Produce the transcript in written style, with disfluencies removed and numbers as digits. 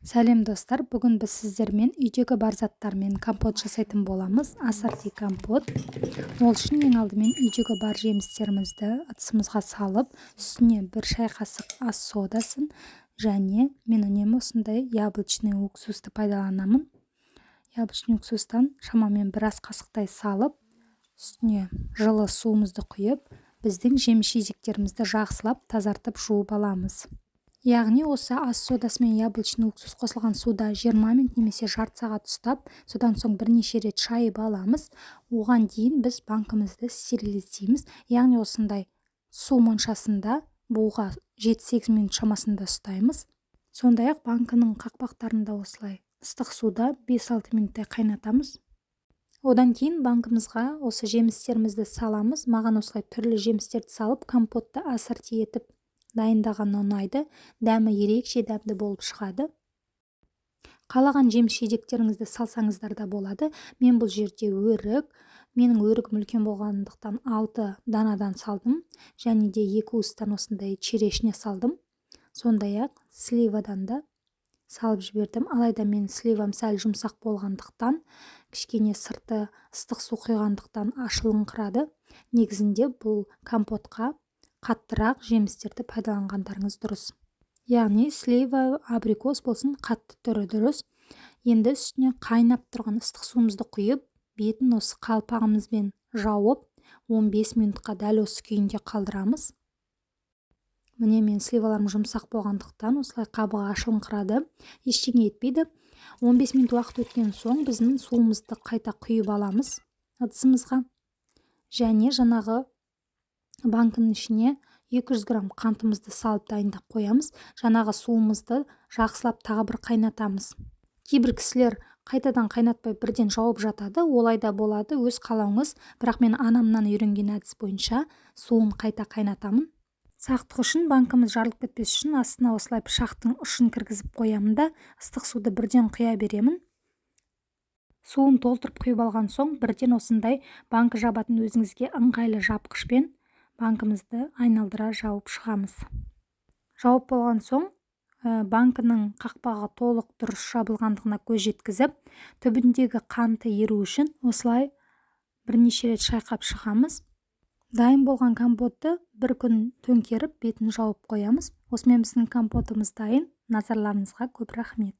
Сәлем, достар! Бүгін біз сіздермен үйдегі бар заттармен компот жасайтын боламыз, ассорти компот. Ол үшін ең алдымен үйдегі бар жемістерімізді ыдысымызға салып, үстіне 1 шай қасық ас содасын және мен үнемі осындай яблочный уксусты пайдаланамын. Яблочный уксустан шамамен 1 ас қасықтай салып, үстіне жылы суымызды құйып, біздің жеміс жидектерімізді жақсылап тазартып, жуып аламыз. Яғни осы ас содасы мен яблочный уксус қосылған суда 20 минут немесе жарты сағат ұстап, содан соң бірнеше рет шайып аламыз. Оған дейін біз банкімізді стерилиздейміз, яғни осындай су моншасында буға 7-8 минут шамасында ұстаймыз. Сондай ақ банкінің қақпақтарында осылай ыстық суда 5-6 минуттай қайнатамыз. Одан кейін банкімізға осы жемістерімізді саламыз. Маған осылай түрлі жемістерді салып, компотты ассорти етіп дайындаған ұнайды, дәмі ерекше дәмді болып шығады. Қалаған жеміс жидектеріңізді салсаңыздар да болады. Мен бұл жерде өрік, менің өрігім үлкен болғандықтан, 6 данадан салдым және де 2 уыстан осындай черешня салдым. Сондай ақ сливадан да салып жібердім. Алайда менің сливам сәл жұмсақ болғандықтан, кішкене сырты ыстық су құйғандықтан ашылыңқырады. Негізінде бұл компотқа қаттырақ жемістерді пайдаланғандарыңыз дұрыс, яғни слива, абрикос болсын, қатты түрі дұрыс. Енді үстіне қайнап тұрған ыстық суымызды құйып, бетін осы қалпағымызбен жауып, 15 минутқа дәл осы күйінде қалдырамыз. Міне, мен сливаларым жұмсақ болғандықтан, осылай қабығы ашылыңқырады, ештеңе етпейді. 15 минут уақыт өткен соң біздің суымызды қайта құйып аламыз ыдысымызға және жаңағы банкінің ішіне 200 грамм қантымызды салып, дайындап қоямыз. Жаңағы суымызды жақсылап тағы бір қайнатамыз. Кейбір кісілер қайтадан қайнатпай, бірден жауып жатады, олай да болады, өз қалауыңыз. Бірақ мен анамнан үйренген әдіс бойынша суын қайта қайнатамын. Сақтық үшін, банкіміз жарылып кетпес үшін, астына осылай пышақтың ұшын кіргізіп қоямын да, ыстық суды бірден құя беремін. Суын толтырып құйып алған соң, бірден осындай банкі жабатын өзіңізге ыңғайлы жапқышпен банкімізді айналдыра жауып шығамыз. Жауып болған соң, банкінің қақпағы толық дұрыс жабылғандығына көз жеткізіп, түбіндегі қанты еру үшін осылай бірнеше рет шайқап шығамыз. Дайын болған компотты бір күн төңкеріп, бетін жауып қоямыз. Осымен біздің компотымыз дайын. Назарларыңызға көп рахмет!